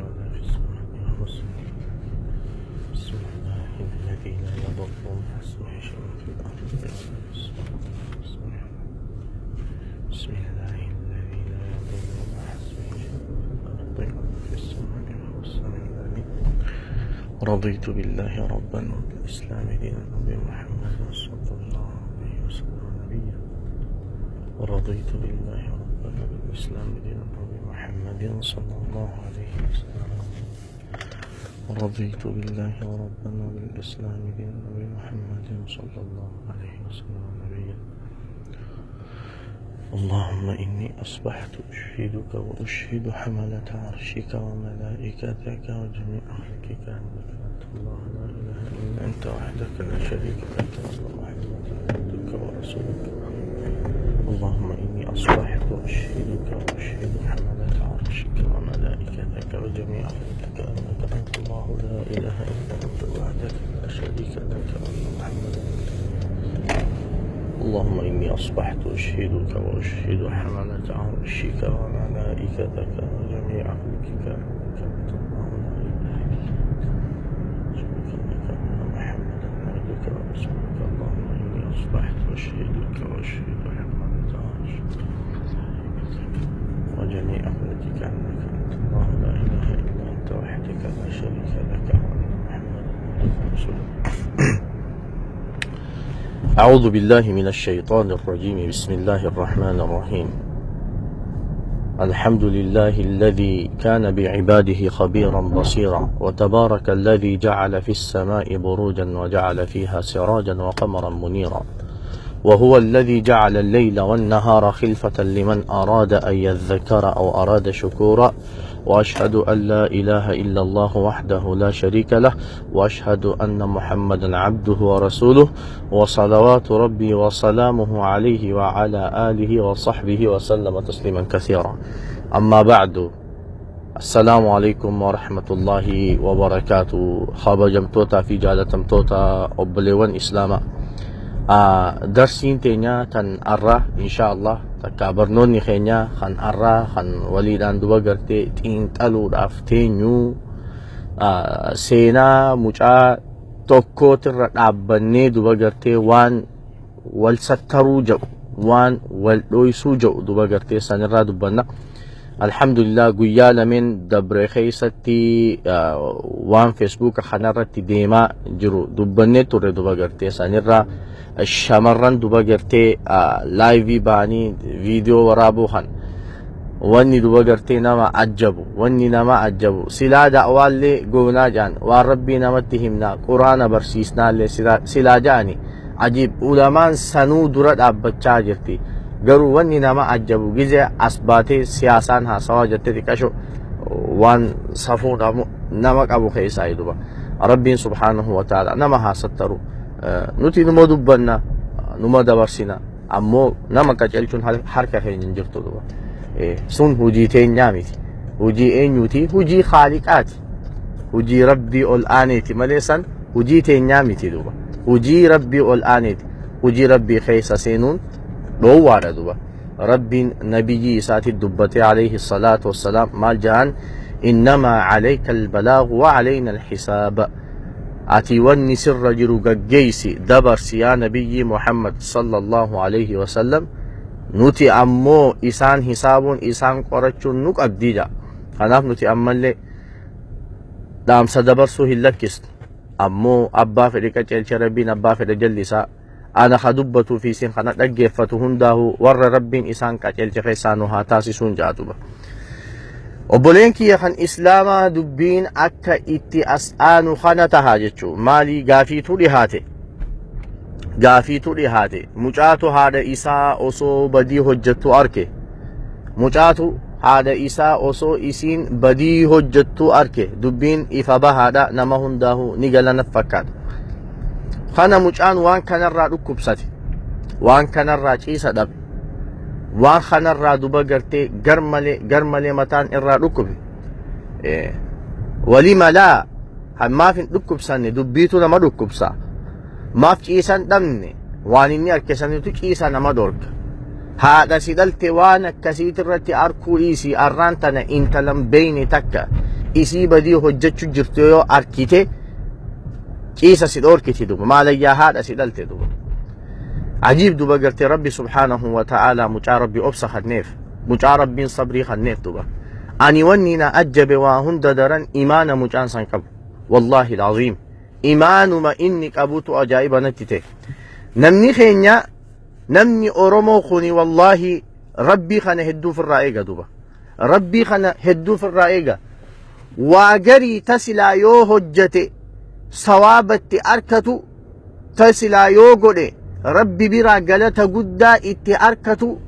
ولا في السماء وهو السميع. بسم الله الذي لا يضر مع اسمه شيء في الأرض ولا في السماء. بسم الله الذي لا يضر مع اسمه شيء في الأرض ولا في السماء وهو السميع العليم. رضيت بالله ربا وبالإسلام دينا وبمحمد صلى الله عليه وسلم نبيا. رضيت بالله ربا وبالإسلام دينا وبمحمد صلى الله عليه وسلم. رضيت بالله ربا وبالإسلام دينا وبمحمد صلى الله عليه وسلم نبيا. اللهم إني أصبحت أشهدك وأشهد حملة عرشك وملائكتك وجميع خلقك أنك أنت الله لا إله إلا أنت وحدك لا شريك لك وأن محمدا عبدك ورسولك. اللهم إني أصبحت أشهدك وأشهد حملة عرشك وملائكتك وجميع خلقك أنك أنت الله لا إله إلا أنت وحدك لا شريك لك وأن محمدا. اللهم إني أصبحت أشهدك وأشهد حملة عرشك وملائكتك وجميع خلقك أنك أنت الله لا إله إلا أنت شريك لك وأن محمدا عبدك ورسولك. اللهم إني أصبحت أشهدك وأشهد حملة عرشك وملائكتك وجميع خلقك أنك أنت الله لا إله إلا أنت وحدك لا شريك لك وأن محمدا عبدك ورسولك. أعوذ بالله من الشيطان الرجيم. بسم الله الرحمن الرحيم. الحمد لله الذي كان بعباده خبيرا بصيرا، وتبارك الذي جعل في السماء بروجا وجعل فيها سراجا وقمرا منيرا، وهو الذي جعل الليل والنهار خلفة لمن أراد أن يذكر أو أراد شكورا. وأشهد أن لا إله إلا الله وحده لا شريك له، وأشهد أن محمدا عبده ورسوله، وصلوات ربي وسلامه عليه وعلى آله وصحبه وسلم تسليما كثيرا. أما بعد، السلام عليكم ورحمة الله وبركاته. خابجمتوتا في جالتمتوتا أبليوان إسلاما. Darsiin teenya tan arra insha Allah takka barnoonni keenya kan arra kan waliidhaan duba gartee xiinxaluudhaaf teenyu seenaa mucaa tokkootirra dhaabbannee duba gartee waan wal sattaruu jedhu waan wal dhoysuu jedhu duba gartee sanirraa dubbanna. Alhamdulillah, guyyaa lameen dabre keessatti waan Feesbuuka kanarratti deemaa jiru dubbannee turre. Duba gartee sanirraa shamarran duba gartee live ba'anii viidiyoo waraabuu kan wanni duba gartee nama ajabu, wanni nama ajabu silaa da'waallee goonaa jedhan, waan rabbii namatti himna, quraana barsiisnaallee silaa jedhani. Ajiib, ulamaan sanuu dura dhaabbachaa jirti. Garuu wanni nama ajabu gizee as baatee siyaasaan haasawaa jettee xiqqasho waan safuu nama qabu keessaa duba. Rabbiin subhaanahu wa ta'ala nama haasattaru. Nuti numa dubbanna, numa dabarsina, ammoo nama qaceelchuun harka keenya hin jirtu duba. Sun hujii teenyaa miti. Hujii eenyuti? Hujii khaaliqaati, hujii rabbii ol aaneeti malee san hujii teenyaa miti duba. Hujii rabbii ol aaneeti. Hujii rabbii keessa seenuun dhoowwaadha duba. Rabbiin nabiyyii isaati dubbate alayhi salaatu wassalaam maal jedhan? إنما عليك البلاغ وعلينا الحساب. Ati wanni sirra jiru gaggeessi, dabarsi yaa nabiyyi Muhammad sallallahu alayhi wasallam, nuti ammoo isaan hisaabuun isaan qorachuun nu qabdii jedha. Kanaaf nuti ammallee dhaamsa dabarsuu hin lakkisnu. Ammoo abbaa fedhe qaceelcha rabbiin, abbaa fedhe jallisaa. Ana ka dubbatuu fi isin kana dhaggeeffatu hundaahu warra rabbiin isaan qaceelche keessaa nu haa taasisuun jaatuba. Obboleen kiyya kan islaamaa, dubbiin akka itti as aanu kana tahaa jechuu. Maalii gaafiitu dhihaate? Gaafiitu dhihaate. Mucaatu haadha isaa osoo badii hojjettu arke. Mucaatu haadha isaa osoo isiin badii hojjettu arke. Dubbiin ifa bahaadha, nama hundaahu ni galana fakkaata. Kana mucaan waan kanarraa dhukkubsate, waan kanarraa ciisa dhabe, waan kanarraa duba gartee garmalee garmalee mataan irraa dhukkube. Walii malaa maaf hin dhukkubsanne? Dubbiitu nama dhukkubsa. Maaf ciisan dhabne? Waan inni harkisanitu ciisa nama dhorka. Haadha si dhalte waan akkasiitirratti arkuu dhiisii, arraan tana intalan beeyne takka Isii badii hojjechuu jirtu yoo arkite ciisa si dhoorkiti duba. Maalayyaa haadha si dhalte duba. Ajiib duba gartee Rabbi subhaanahu wa ta'aalaa mucaa Rabbi obsa kanneef. Mucaa Rabbiin sabrii kanneef duba. Ani wanni na ajjabe waa hunda daran imaana mucaan san qabu. Wallaahi al'aziim. Imaanuma inni qabutu ajaa'iba natti ta'e. Namni keenya, namni Oromoo kuni, wallaahi Rabbii kana hedduu ofirraa eega duba. Rabbii kana hedduu ofirraa eega. Waa garii tasilaa yoo hojjete sawaabatti arkatu, tasilaa yoo godhe Rabbi biraa galata guddaa itti arkatu,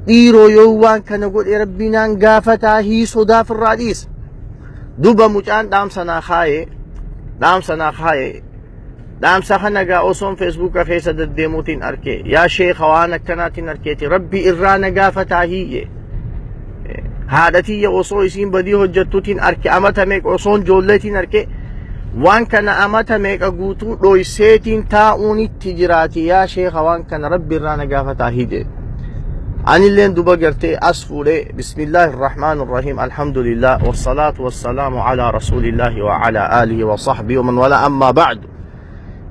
dhiiroo yoo waan kana godhe Rabbi naan gaafataa hii sodaaf irraa dhiisa. Duba mucaan dhaamsa naa kaayee, dhaamsa naa kaayee, dhaamsa kana gaa osoon Feesbuuka keessa deddeemuutiin arke. Yaa sheeka, waan akkanaatiin arkeeti Rabbi irraa na gaafataa hiyye. Haadha tiyya osoo isiin badii hojjettuutiin arke, amata meeqa osoon ijoolleetiin arke, waan kana amata meeqa guutuu dhoyseetiin taa'uun itti jiraati. Yaa sheeka, waan kana Rabbi irraa na gaafataa hiyye. Anilleen duba gartee as fuudhee, bismillaahi irrahmaan irrahiim, alhamdulillah, wassalaatu wassalaamu alaa rasuulillaahi wa alaa aalihi wa sahbihi wa man walaa, ammaa ba'du.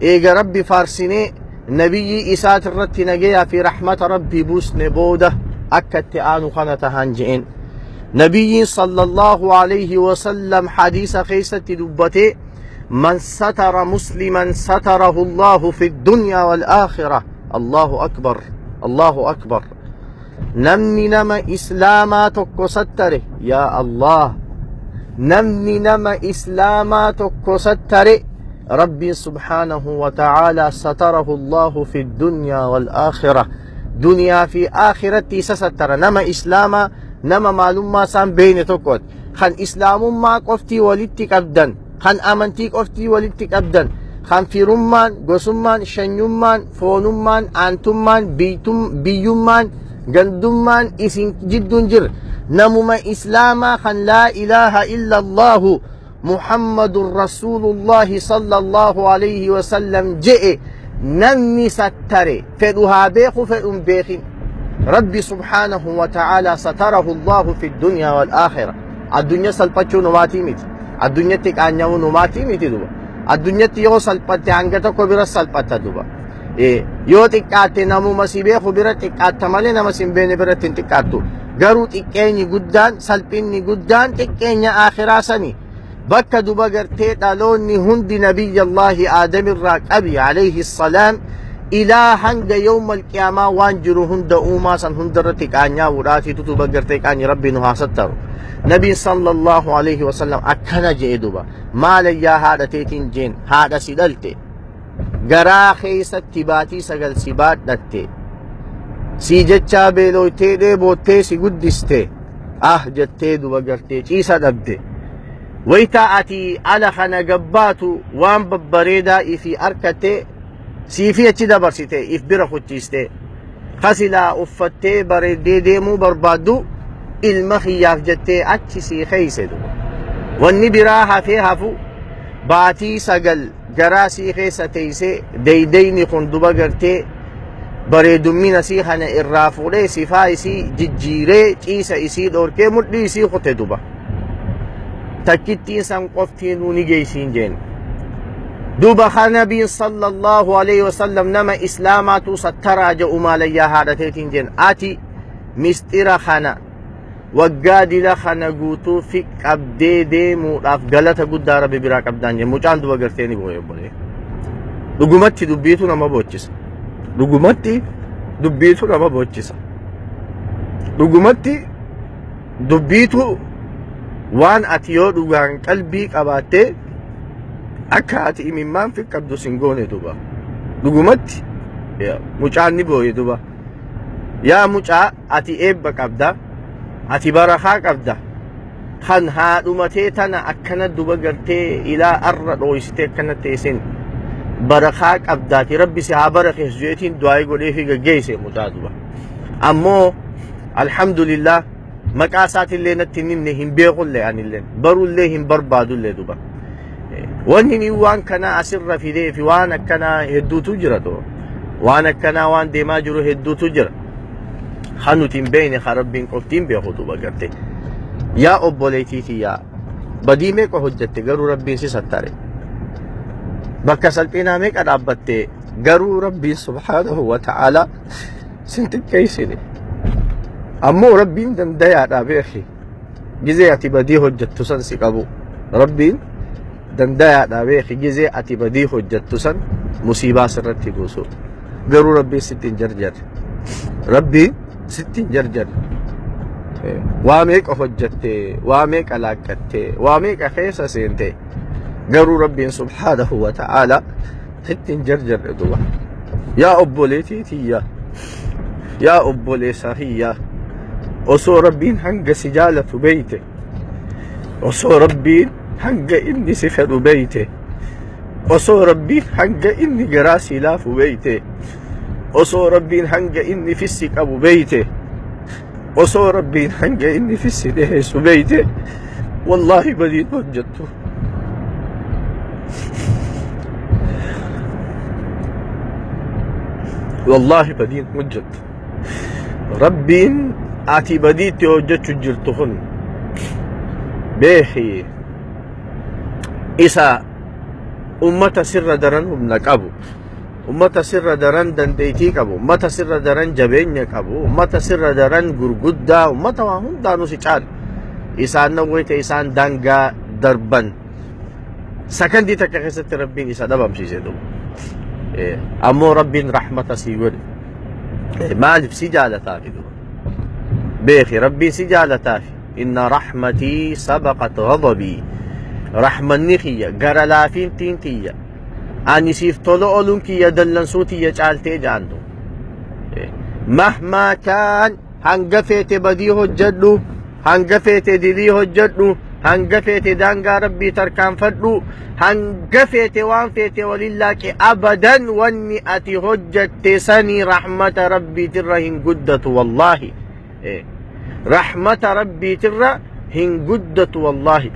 Eega Rabbi faarsinee, nabiyyii isaat irratti nagayaa fi rahmata Rabbii buusne booda, akka itti aanu kana tahaan je'een. Nabiyyiin sallallahu alayhi wasallam hadiisa keessatti dubbatee, man satara musliman satarahu Allahu fi dunyaa wal aakhirah. Allahu akbar, Allahu akbar. Namni nama islaamaa tokko sattare, yaa Allah, namni nama islaamaa tokko sattare, Rabbiin subhaanahu wa ta'aalaa satarahu Allahu fi dunyaa wal aakhirah, duniyaa fi aakhiratti isa sattara. Nama islaamaa, nama maalummaa isaan beeyne tokkooti, kan islaamummaa qoftii walitti qabdan, kan amantii qoftii walitti qabdan, kan firummaan, gosummaan, shanyummaan, foonummaan, aantummaan, biyyummaan, gandummaan isin jidduun jirre, namuma islaamaa kan laa ilaaha illa Allahu Muhammadun Rasuulullahi sallallahu alayhi wasallam je'e namni sattare, fedhu haa beeku, fedhu hin beekin, Rabbi subhaanahu wa ta'ala satarahu Allahu fi dunyaa wal aakhira. Addunyaa salphachuu numaatii miti, addunyatti qaanya'uu numaatii miti duba. Addunyatti yoo salphatte hanga tokko bira salphatta duba. Yoo xiqqaatte namuma si beeku bira xiqqaatta malee nama si hin beekne biratti hin xiqqaattu. Garuu xiqqeenyi guddaan, salphinni guddaan xiqqeenya akhiraa sani, bakka duba gartee dhaloonni hundi Nabiyyallaahi Aadamirraa qabi alayhi salaam ilaa hanga yawma alqiyaamaa waan jiru hunda uumaa san hunda irratti qaanyaa'uudhaatiitu duba gartee qaanyi. Rabbi nu haa sattaru. Nabiin sallallahu alayhi wasallam akkana je'e duba. Maalayyaa haadha teetiin jeen, haadha si dhalte, garaa keessatti baatii 9 si baadhatte, si jechaa beelooytee dheeboottee si guddiste, ah jettee duba gartee ciisa dhabde. Waytaa ati ala kana gabbaatu waan babbareedaa ifii arkatte siifi achi dabarsite, if bira kuchiiste, kasilaa uffattee bareeddee deemuu barbaaddu ilma kiyyaaf jettee achi sii keeyse duba. Wanni biraa hafee hafu, baatii 9 garaa sii keessa teeysee deeydeyni kun duba gartee bareedummina sii kana irraa fuudhee, sifaa isii jijjiiree, ciisa isii dhoorkee, mudhii isii kute duba. Takkittiin san qoftiinuu ni geeysiin jeen duba. Ka nabiin sallallahu alayhi wasallam nama islaamaatu sattaraa jedhu, maalayyaa haadhateetiin jeen. Ati misxira kana waggaa dila kana guutuu fi qabdee deemuudhaaf galata guddaa Rabbi biraa qabdaan jeen. Mucaan duba gartee ni boo'e obbolee. Dhugumatti dubbiitu nama boochisa. Dhugumatti dubbiitu nama boochisa. Dhugumatti dubbiitu waan ati yoo dhugaan qalbii qabaattee akka ati imimmaan fi qabdu sin goone duba. Dhugumatti mucaan ni boo'e duba. Yaa mucaa, ati eebba qabda, ati barakaa qabda. Kan haadhumatee tana akkana duba gartee ilaa arra dhooysitee akkana teessin barakaa qabdaati, Rabbi si haa barakeessu jeetiin du'aayii godhee fi gaggeesse mucaa duba. Ammoo alhamdulillah, maqaa isaatillee natti hin himne, hin beekullee, anillee barullee hin barbaadullee duba. Wanni ni waan kana asirra fidee fi waan akkanaa hedduutu jira duba. Waan akkanaa waan deemaa jiru hedduutu jira. Kan nuti hin beekne, kan Rabbiin qofti hin beeku duba gartee. Yaa obboleettii tiyyaa, Badii meeqa hojjatte, garuu Rabbiin si sattare. Bakka salphinaa meeqa dhaabbatte, garuu Rabbiin subhaanahu wa ta'aalaa sin xiqqeessine. Ammoo Rabbiin dandayaadha beeki. Gizee ati badii hojjattu san si qabu. Rabbiin dandayaadha beeki, gizee ati badii hojjattu san musiibaa sirratti buusu. Garuu Rabbiin sitti hin jarjarre. Rabbiin sitti hin jarjarre. Waa meeqa hojjatte, waa meeqa laaqqatte, waa meeqa keessa seente. Garuu Rabbiin subhaanahu wa ta'aalaa sitti hin jarjarre duba. Yaa obboleetii tiyya, yaa obboleessa kiyya, osoo Rabbiin hanga si jaalatu beeyte, osoo Rabbiin hanga inni si fedhu beeyte, osoo Rabbiin hanga inni garaa si laafu beeyte, osoo Rabbiin hanga inni fissi qabu beeyte, osoo Rabbiin hanga inni fissi dhiheessu beeyte, wallaahi badiin hojjettu. Wallaahi badiin hojjettu. Rabbiin ati badiitti hojjechu jirtu kun beeki, isa ummata sirra daran humna qabu, ummata sirra daran dandeettii qabu, ummata sirra daran jabeenya qabu, ummata sirra daran gurguddaa, ummata waa hundaanuu si caalu. Isaan wayita isaan daangaa darban sakandii takka keessatti Rabbiin isa dhabamsiise duuba. Ammoo Rabbiin rahmata sii godhe. Maaliif si jaalataafi duuba. Beeki, Rabbiin si jaalataafi. Inna rahmatii sabaqat ghadabii. Rahmanni kiyya gara laafiintiin tiyya. Ani siif tola ooluun kiyya dallansuu tiyya caaltee jaantu. Mahmaa kaan, hanga feete badii hojjedhu, hanga feete dilii hojjedhu, hanga feete daangaa Rabbii tarkaanfadhu, hanga feete waan feete waliin laaqe, abadan wanni ati hojjette sanii rahmata Rabbiitirra hin guddatu, wallaahi. Rahmata Rabbiitirra hin guddatu, wallaahi.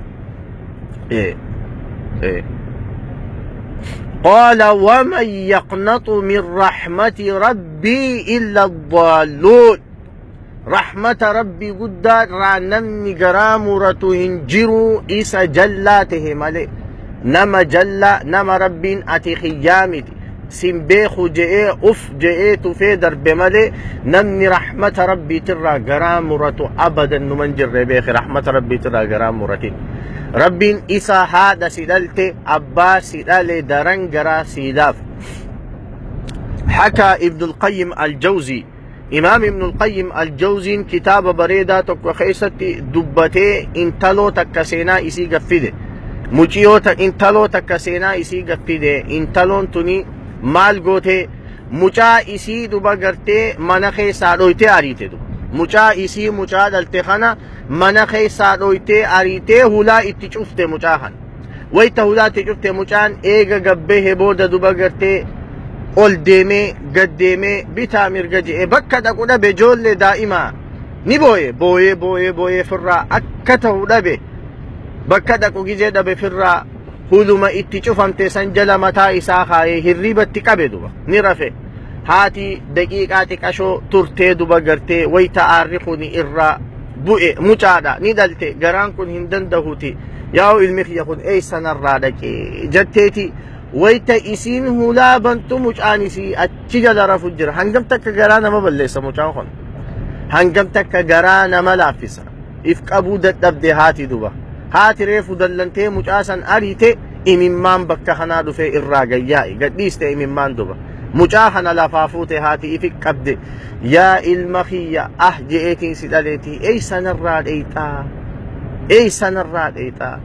قال ومن يقنط من رحمة ربي إلا الضالون. Rahmata Rabbii guddaa irraa namni garaa muratu hin jiru isa jallaa tahe malee. Nama jallaa, nama Rabbiin ati kiyyaa miti, sin beeku je'ee uf je'ee tufee darbe malee, namni rahmata Rabbiitirraa garaa muratu abadan numan jirre. Beeki, rahmata Rabbiitirraa garaa muratin. Rabbiin isa haadha si dhalte, abbaa si dhale daran garaa sii laafa. حكى ابن القيم الجوزي، Imaam Ibn Qayyim Al-Jawziin kitaaba bareedaa tokko keessatti dubbatee, intaloo takka seenaa isii gaffide. Muciyoota intaloo takka seenaa isii gaffide. Intaloon tuni maal gootee, mucaa isii duba gartee mana keessaa dhoytee ariite duba. Mucaa isii, mucaa dhalte kana mana keessaa dhoytee ariitee hulaa itti cufte mucaa kana. Wayita hulaa itti cufte, mucaan eega gabbee booda duba gartee ol deemee gad deemee bitaa mirga je'ee bakka dhaqu dhabe. Ijoollee daa'imaa ni booye, booyee booyee booyee firraa akka ta'u dhabe. Bakka dhaqu gizee dhabe, firraa huluma itti cufamte san jala mataa isaa kaayee hirribatti qabe duba ni rafe. Haati daqiiqaa xiqashoo turtee duba gartee wayita aarri kun irraa bu'e, mucaadha ni dhalte, garaan kun hin dandahuti, yaa'u ilmi kiyya kun eessa narraa dhaqee jetteeti. Wayita isiin hulaa bantu mucaan isii achi jala rafu jira. Hangam takka garaa nama balleessa mucaan kun, hangam takka garaa nama laaffisa! If qabuu dadhabde haati duba. Haati reefu dallantee mucaa san ariite, imimmaan bakka kanaa dhufee irraa gayyaa'e gadhiiste imimmaan duba. Mucaa kana lafaa fuute haati, ifi qabde. Yaa ilma kiyya, ah je'eetiin si dhaleetii, eessa narraa dheeyxaa, eessa narraa dheeyxaa?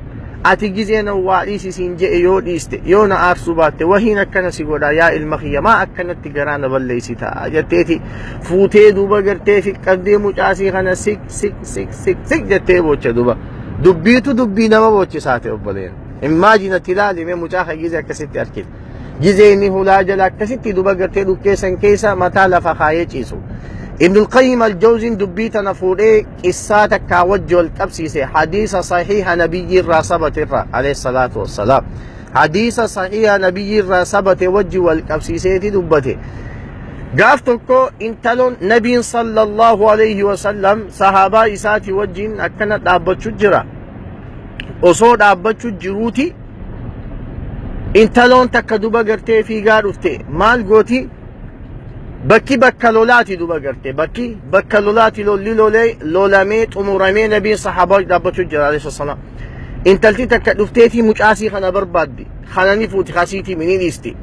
Ati gizee na waa dhiisi siin je'e yoo dhiiste, yoo na aarsuu baatte, wahiin akkana si godha. Yaa ilma kiyya, maa akkanatti garaa na balleessita jetteeti fuutee duuba gartee fi qabdee mucaasii kana sik sik sik sik sik jettee boocha duuba. Dubbiitu dubbii nama boochisaate obboleen. Imagine, ati ilaali mee mucaa kan gizee akkasitti argite. Gizee inni hulaa jala akkasitti duba gartee dhukkeessan keessa mataa lafa kaayee ciisu. Ibnul Qayyim al-Jawziin dubbii tana fuudhee qissaa takkaa wajji wal qabsiise, hadiisa sahiha nabiyyi irraa sabate irraa alayhi salaatu wassalaam. Hadiisa sahiha nabiyyi irraa sabate wajji wal qabsiiseeti dubbate. Gaaf tokko intaloon nabiin sallallahu alayhi wasallam sahaabaa isaati wajjin akkana dhaabbachuu jira. Osoo dhaabbachuu jiruuti intaloon takka duba gartee fiigaa dhufte. Maal gooti? Bakki bakka lolaati duba gartee, bakki bakka lolaati. Lolli lolee lolamee xumuramee, nabiin sahaabaa dhaabbachuu jira alayhi salaam. Intalti takka dhufteetii mucaasii kana barbaaddi. Kana ni fuuti, kasiitii ni dhiisti.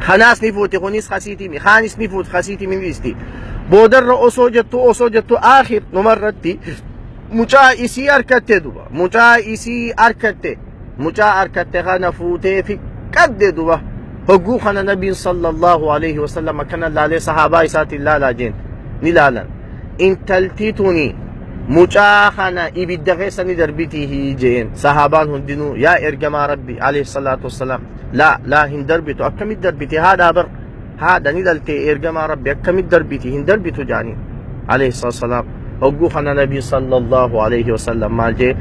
Kanaas ni fuuti, kunis kasiitii mi, kaanis ni fuuti, kasiitii ni dhiisti. Boodarra osoo jettu, osoo jettu, aakhir numarratti mucaa isii harkatte duba. Mucaa isii harkatte, mucaa harkatte kana fuutee fi qabde duba. Hogguu kana nabiin sallallahu alaihi wasallam akkana laalee, sahaabaa isaatiin laalaa jeen. Ni laalan. Intalti tuni mucaa kana ibidda keessa ni darbitii jeen. Sahaabaan hundinuu, yaa ergamaa rabbi alayhi salaatu wassalaam, laa laa, hin darbitu, akkamit darbiti? Haadhaa bar, haadha ni dhalte. Ergamaa rabbi, akkamit darbiti? Hin darbitu jaaniin alayhi salaatu wassalaam. Hogguu kana nabiin sallallahu alayhi wasallam maal jee?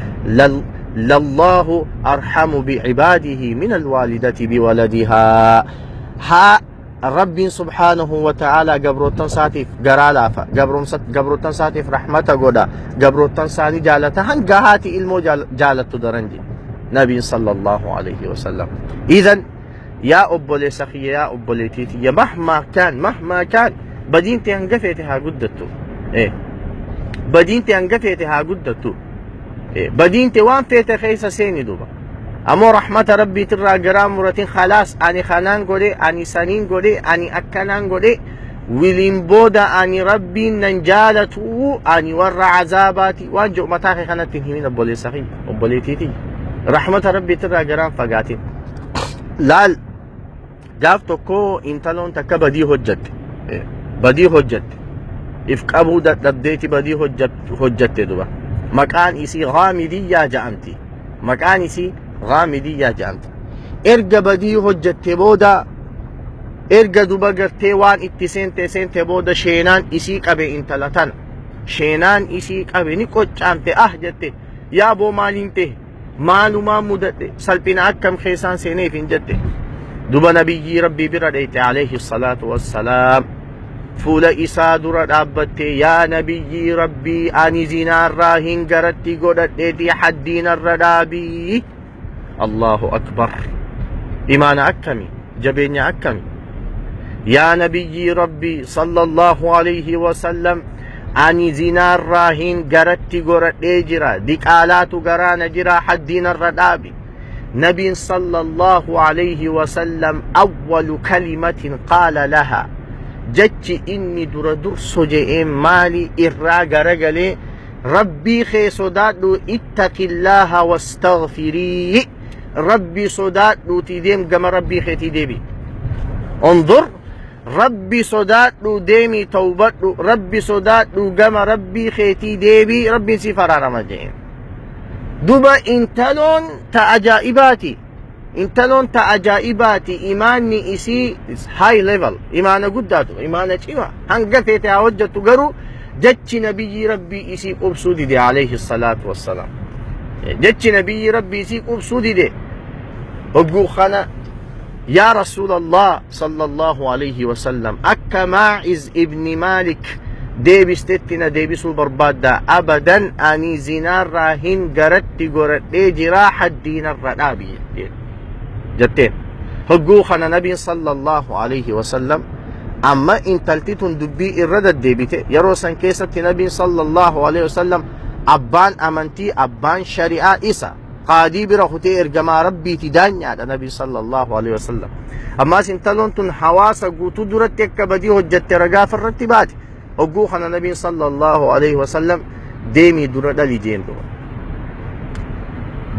Lallahu arhamu bicibaadihi min alwaalidati biwaladihaa. Haa, rabbiin subhaanahu wa ta'aalaa gabroottan isaatiif garaa laafa, gabroottan isaatiif rahmata godha, gabroottan isaanii jaalata hanga haati ilmoo jaalattu daran jedhe nabiin sallallahu alayhi wasallam. Idan yaa obboleessa kiyya, yaa obboleettii tiyya, mahmaa kaan, mahmaa kaan, badiin tee hanga feete haa guddattu, badiin tee hanga feete haa guddattu, badiin tee waan feete keessa seeni duba, ammoo rahmata rabbiitirraa garaa muratin. Khalaas, ani kanaan godhe, ani saniin godhe, ani akkanaan godhe, wiliin booda ani rabbiin nan jaalatu, ani warra azaabaati waan jedhu mataa kee kanatti hin himin. Obboleessa kiyya, obboleettii tiyya, rahmata rabbiitirraa garaan fagaatin. Laal, gaaf tokko intaloon takka badii hojjatte, badii hojjatte, if qabuu dadhabdeeti badii hojjatte duba. Maqaan isii Ghaamidiyyaa ja'amti, maqaan isii Ghaamidiyyaa ja'amti. Erga badii hojjatte booda, erga duba gartee waan itti seente seente booda, sheenaan isii qabe. Intala tana sheenaan isii qabe, ni qoccaamte. Ah jette, yaa boo, maaliin ta'e? Maalumaan mudadhe? Salphina akkam keessaan seeneef hin jette duba. Nabiyyii rabbii bira dheeyte alayhi salaatu wassalaam. Fuula isaa dura dhaabbatte. Yaa nabiyyii rabbii, ani zinaarraa hin garatti godhadheeti, haddiinarra dhaabii. Allahu akbar! Imaana akkami, jabeenya akkami! Yaa nabiyyii rabbii sallallahu alayhi wasallam, ani zinaarraa hin garatti godhadhee jira, diqaalaatu garaana jira, haddiinarra dhaabi. Nabiin sallallahu alayhi wasallam awwalu kalimatin qaala laha, jechi inni dura durso je'een maali? Irraa garagalee, rabbii kee sodaadhu, ittaqillaaha wastaghfirii, rabbii sodaadhuutii deem, gama rabbii keetii deebi. Unzur, rabbi sodaadhu, deemii tawbadhu, rabbi sodaadhu, gama rabbii keetii deebii, rabbiin siif araarama jeen duba. Intaloon ta ajaa'ibaati, intaloon ta ajaa'ibaati. Imaanni isii high level, imaana guddaatu, imaana cima. Hanga feete haa hojjettu, garuu jechi nabiyyii rabbii isii qubsuu dide alayhi salaatu wassalaam. Jechi nabiyyii rabbii isii qubsuu dide. Hogguu kana, yaa rasuulallah sallallahu alayhi wasallam, akka Maa'iz ibni Maalik deebistetti na deebisuu barbaadda? Abadan, ani zinaarraa hin garatti goradhee jiraa, haddiinarra dhaabi jetteen. Hogguu kana nabiin sallallahu alayhi wasallam, amma intalti tun dubbii irra deddeebite. Yeroo san keessatti nabiin sallallahu alayhi wasallam abbaan amantii, abbaan shari'aa isa qaadii bira kutee ergamaa rabbiiti, daanyaadha nabii sallallahu alaihi wasallam. Ammaas intaloon tun hawaasa guutuu duratti akka badii hojjatte ragaa irratti baate. Hogguu kana nabiin sallallahu alaihi wasallam, deemii dura dhali jeen dura.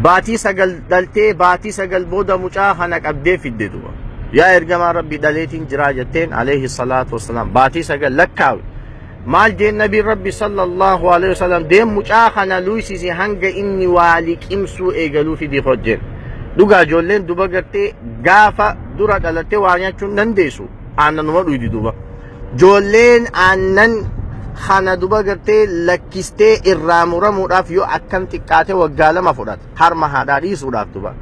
Baatii 9 dhaltee, baatii 9 booda mucaa kana qabdee fidde duba. Yaa ergamaa rabbii, dhaleetiin jiraa jetteen alayhi salaatu wassalaam. Baatii 9 lakkaawe. Maal jeen nabiin rabbi sallallahu alaihi wasallam? Deem, mucaa kana luysisi, hanga inni waa liqimsuu eegaluu fidii hojjeen. Dhugaa, ijoolleen duba gartee gaafa dura dhalattee waa nyaachuu hin dandeessu, aannanuma dhuydi duba. Ijoolleen aannan kana duba gartee lakkistee irraa muramuudhaaf yoo akkam xiqqaate waggaa 2 fudhata, harma haadhaa dhiisuudhaaf duba.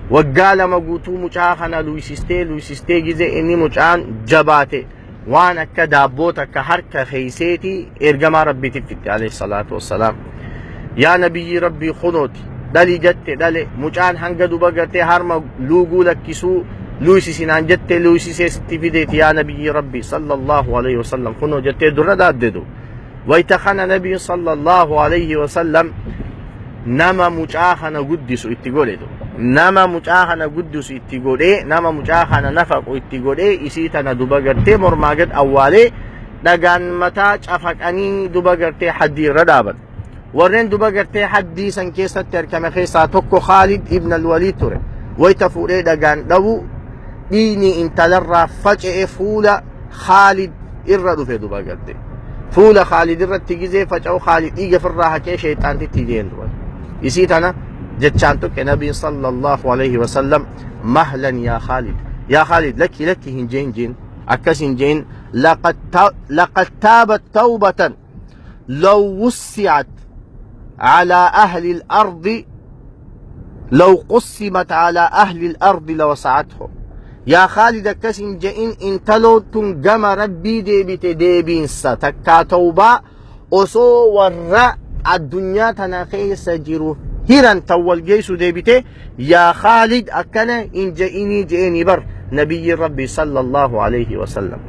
Waggaa 2 guutuu mucaa kana luysistee luysistee, gizee inni mucaan jabaate, waan akka daabboo takka harka keeyseeti ergamaa rabbiitiif fitte alayhi salaatu wassalaam. Yaa nabiyyii rabbii, kunooti Dhali jette dhale. Mucaan hanga duba gartee harma luuguu lakkisuu luuysisinaan jette luuysisee sitti fideeti yaa nabiyyi rabbi sallallahu alaihi wasallam kunoo jettee dura dhaabdedu. Wayta kana nabiin sallallahu alaihi wasallam nama mucaa kana guddisu itti godhe duba. Nama mucaa kana guddisu itti godhee, nama mucaa kana nafaqu itti godhee, isii tana duba gartee mormaa gad awwaalee, dhagaan mataa cafaqanii duba gartee haddii irra dhaaban. Warreen duba gartee haddii san keessatti argame keessaa tokko Khaalid ibn al-Waliid ture. Wayta fuudhee dhagaan dhawu, dhiigni intalarraa faca'e fuula Khaalid irra dhufe duba gartee. Fuula Khaalid irratti gizee faca'u, Khaalid dhiiga ofirraa haqee sheexaantitti jeen duba. Isii tana jechaan tuqe nabiin sallallahu alaihi wasallam, mahlan yaa Khaalid. Yaa Khaalid, lakki lakki hin jeen jeen. Akkas hin jeen, laqad taabat tawbatan law wussi'at ala ahli al-ardi law qussimat ala ahli al-ardi lawasa'athu. Yaa Khaalid, akkas hin je'in, intaloo tun gama rabbii deebite, deebiinsa takkaa tawbaa osoo warra addunyaa tana keessa jiru hiran tan wal geessu deebite. Yaa Khaalid, akkana hin je'inii je'eenii bar nabiyyi rabbi sallallahu alaihi wasallam.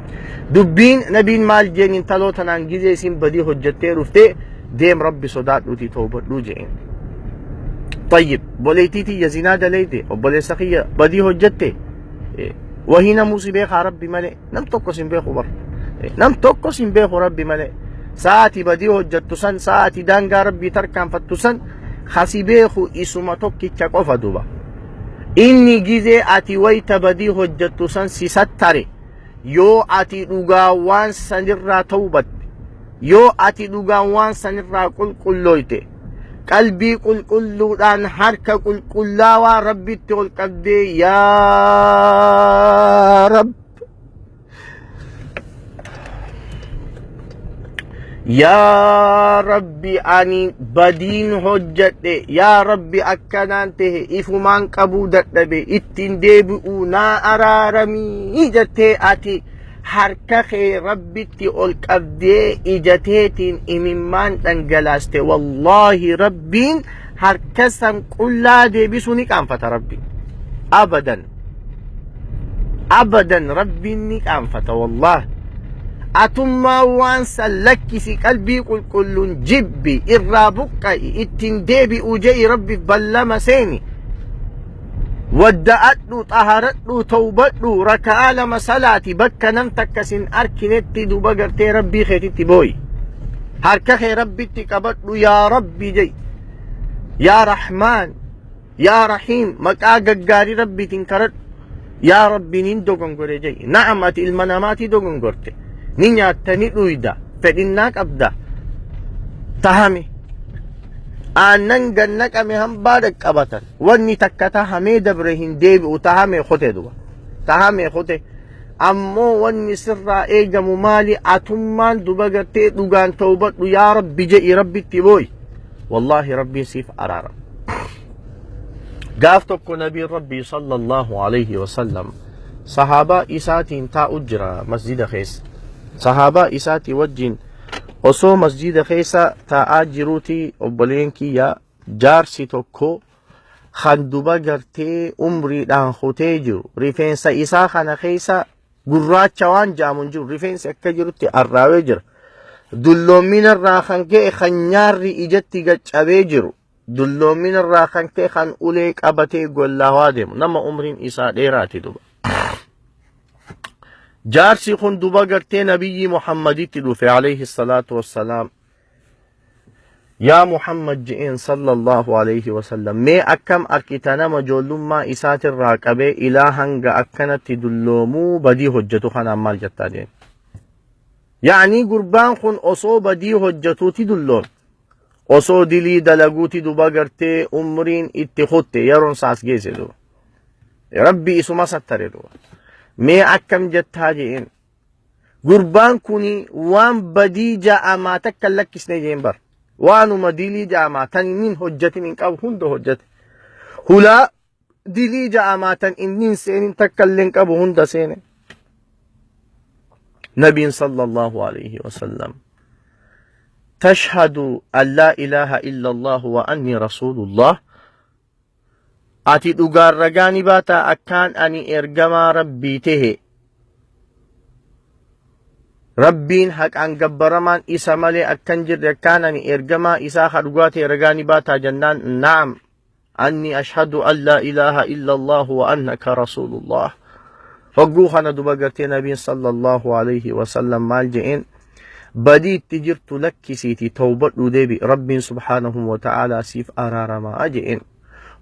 Dubbiin nabiin maal jeen? Intaloo tanaan gizee isin badii hojjettee dhuftee, deem rabbi sodaadhuutii tawbadhuu je'een. طيب boleetii tiyya zinaa dalayte, obboleessa kiyya badii hojjette, wahii namuu si beekaa rabbi malee nam tokko sin beeku bar, nam tokko sin beeku rabbi malee. Sa'aati badii hojjettu san, sa'aati daangaa rabbii tarkaanfattu san, kasi beeku isuma tokkicha qofa duba. Inni gizee ati wayta badii hojjettu san si sattare, yoo ati dhugaa waan sanirraa tawbatte, yoo ati dhugaa waan sanirraa qulqullooyte, qalbii qulqulluudhaan harka qulqullaawaa rabbitti ol qabdee, yaa rab, yaa rabbi, ani badiin hojjedhe, yaa rabbi, akkanaan tahe, ifumaan qabuu dadhabe, ittiin deebi'uu, naa araaramii jettee, ati harka kee rabbitti ol qabdee ijateetiin imimmaan dhangalaaste, wallaahi rabbiin harka san qullaa deebisuu ni qaanfata. Rabbi abadan abadan rabbiin ni qaanfata wallaahi. Atummaa waan san lakkisi, qalbii qulqulluun jibbi, irraa buqqa'i, ittiin deebi'uu je'i, rabbiif ballama seeni, wadda'adhu, xaharadhu, tawbadhu, raka'aa 2 salaati, bakka nam takka sin arkinetti duba gartee rabbii keetitti booyi, harka kee rabbitti qabadhu, yaa rabbi je'i, yaa rahmaan, yaa rahiim, maqaa gaggaarii rabbiitiin kadhadhu, yaa rabbi nin dogongore je'i. Na'am, ati ilma namaatii dogongorte, ni nyaatta, ni dhuyda, fedhinnaa qabda, tahame aannan gannaqame hambaa dhaqqabatan, wanni takka tahamee dabre hin deebi'u, tahame kute duba, tahame kute. Ammoo wanni sirraa eegamu maali? Atummaan duba gartee dhugaan tawbadhu, yaa rabbi je'i, rabbitti booyi, wallaahi rabbiin siif araara. Gaaf tokko nabiin rabbii sallallahu alaihi wasallam sahaabaa isaatiin taa'u jira masjida keessa. Sahaabaa isaatii wajjin osoo masjida keessa taa'aa jiruuti, obboleen kiyya, jaarsi tokko kan duba gartee umriidhaan kutee jiru, rifeensa isaa kana keessa gurraacha waan jaamu hin jiru, rifeensi akka jirutti arraawee jira. Dulloommina irraa kan ka'e kan nyaarri ijatti gaccabee jiru, dulloommina irraa kan ka'e kan ulee qabatee gollaawaa deemu, nama umriin isaa dheeraati duba. Jaarsi kun duba gartee nabiyyi Muhammaditti dhufe alayhi salaatu wassalaam. Yaa Muhammad je'een sallallahu alayhi wasallam, mee akkam arkita nama ijoollummaa isaatirraa qabee ilaa hanga akkanatti dulloomuu badii hojjetu kanaan maal jettaa jeen. Yaa'anii gurbaan kun osoo badii hojjetuuti dulloome. Osoo dilii dalaguuti duba gartee umriin itti kutte, yeroon isaas geesse duba. Rabbi isuma sattare duba. Mee akkam jettaa je'een. Gurbaan kun waan badii ja'amaa takka hin lakkisne jeen bar. Waanuma dilii ja'amaa tan inni hin hojjetin hin qabu, hunda hojjete. Hulaa dilii ja'amaa tan inni hin seenin takka illee hin qabu, hunda seene. Nabiin sallallahu alayhi wasallam, tashhadu an laa ilaaha illa Allah wa anni rasuulullah. Ati dhugaan ragaa ni baataa akkaan ani ergamaa Rabbii tehe. Rabbiin haqaan gabbaramaan isa malee akkan jirre akkaan ani ergamaa isaa ka dhugaa ta'e ragaa ni baataa jennaan na'am anni ashhadu an laa ilaaha illa Allah wa annaka rasuulullah. Hogguu kana duba gartee nabiin sallallahu alayhi wasallam maal je'een badii itti jirtu lakkisiitii tawbadhuu deebi Rabbiin subhaanahu wa ta'aalaa siif araaramaa je'een.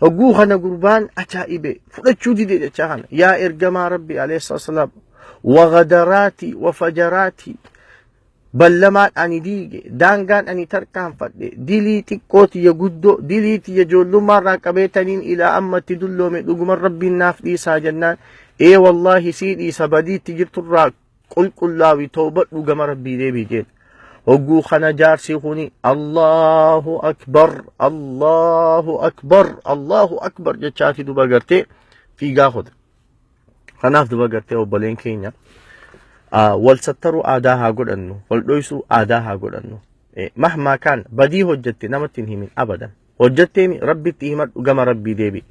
Hogguu kana gurbaan ajaa'ibe fudhachuu dide jechaa kana yaa ergamaa Rabbi alayhi salaam wagadaraati wafajaraati ballamaan ani diige daangaan ani tarkaanfadhe dilii xiqqoo tiyya guddoo dilii tiyya ijoollummaa irraa qabeetaniin ilaa ammatti dulloome dhuguman Rabbiin naaf dhiisaa jennaan ee wallaahi sii dhiisa badiitti jirturraa qulqullaawi tawbadhu gama Rabbii deebii jeen. Hogguu kana jaarsi kuni Allahu akbar Allahu akbar Allahu akbar jechaati duba gartee fiigaa kute. Kanaaf duba gartee obboleen keenya wal sattaruu aadaa haa godhannu wal dhoysuu aadaa haa godhannu. Mahmaa kaan badii hojjette namatti hin himin abadan. Hojjetteemi Rabbitti himadhu gama Rabbii deebi.